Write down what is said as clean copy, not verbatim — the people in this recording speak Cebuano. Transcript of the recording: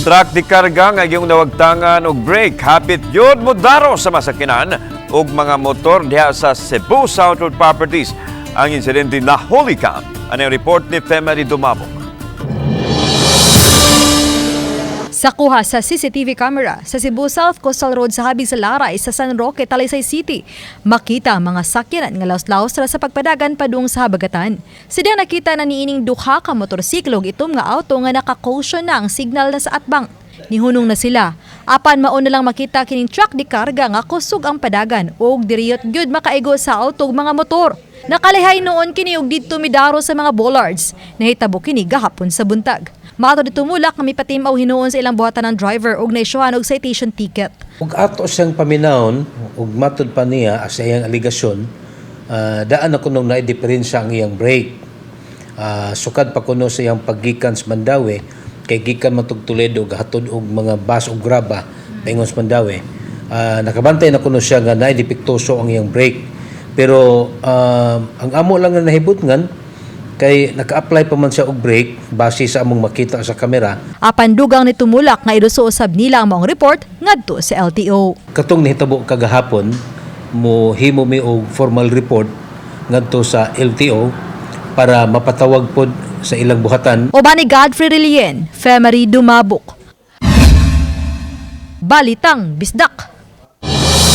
Truck di karga nga iyong nawagtangan og brake hapit gyud modaro sa masakinan ug mga motor diha sa Cebu South Road Properties. Ang insidente nahuli ka. Ano ang report ni Femery Dumabok? Sa kuha sa CCTV camera sa Cebu South Coastal Road sa habig sa Laray sa San Roque, Talisay City, makita ang mga sakyanan nga laos-laos ra sa pagpadagan padung sa habagatan. Sila nakita na niining duha ka motorsiklo ug itom nga auto nga naka-caution na ang signal na sa atbang. Nihunong na sila. Apan mao na lang makita kining truck di karga nga kusog ang padagan ug diriyot gyud makaigo sa auto ug mga motor. Nakalihay noon kini ug didto midaro sa mga bollards. Nahitabo kini gahapon sa buntag. Mato dito mulak nga mipatimaw hinuon sa ilang buhatan ng driver ug naisyuhan og citation ticket. Ug ato siyang paminawon ug matud pa niya sa iyang aligasyon, daan na kuno na diferensya ang iyang brake. Sukad pa kuno sa iyang paggikan sa Mandaue kay gikan man tog Toledo, gahatod og mga bus og graba paingon sa Mandaue. Nakabantay na kuno siya nga naay depektuso ang iyang brake. Pero ang amo lang nga nahibutngan kay naka-apply pa man siya og brake base sa among makita sa kamera. Apan dugang ni tumulak nga iduso usab nila ang maong report ngadto sa LTO. Katong nahitabo kagahapon, mo himo mi og formal report ngadto sa LTO para mapatawag pod sa ilang buhatan. Uban ni Godfrey Relien, Femery Dumabok. Balitang Bisdak.